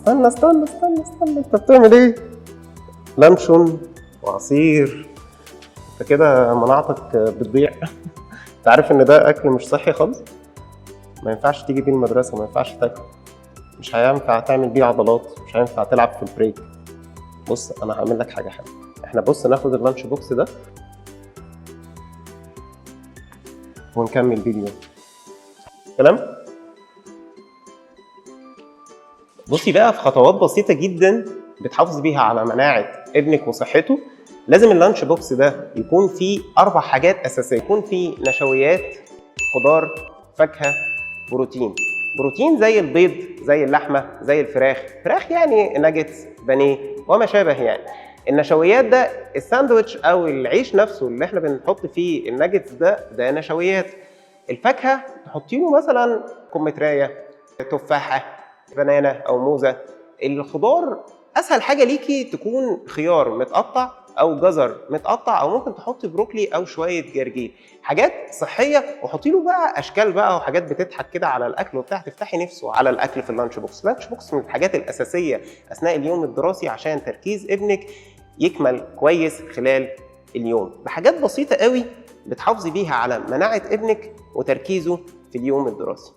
استنى استنى استنى استنى، انت بتعمل ايه؟ لانشون وعصير، انت كده مناعتك بتضيع. انت عارف ان ده اكل مش صحي خالص؟ ما ينفعش تيجي بيه المدرسة، ما ينفعش تاكل، مش هينفع تعمل بيه عضلات، مش هينفع تلعب في ال break. بص انا هعمل لك حاجة حلوة، احنا بص ناخد ال lunch box ده ونكمل بيه اليوم. تمام؟ بصي بقى، في خطوات بسيطة جدا بتحافظ بيها على مناعة ابنك وصحته. لازم ال lunch box ده يكون فيه 4 حاجات أساسية، يكون فيه نشويات، خضار، فاكهة، بروتين. بروتين زي البيض، زي اللحمة، زي الفراخ، فراخ يعني ناجتس، بانيه وما شابه يعني. النشويات ده الساندوتش أو العيش نفسه اللي احنا بنحط فيه الناجتس ده نشويات. الفاكهة تحطي له مثلا كمثرية، تفاحة، بنانة أو موزة. الخضار أسهل حاجة ليكي تكون خيار متقطع أو جزر متقطع، أو ممكن تحطي بروكلي أو شوية جرجير، حاجات صحية. وحطي له بقى أشكال بقى وحاجات بتضحك كده على الأكل وبتاع، تفتحي نفسه على الأكل في ال lunch box. ال lunch box من الحاجات الأساسية أثناء اليوم الدراسي عشان تركيز ابنك يكمل كويس خلال اليوم. بحاجات بسيطة قوي بتحافظي بيها على مناعة ابنك وتركيزه في اليوم الدراسي.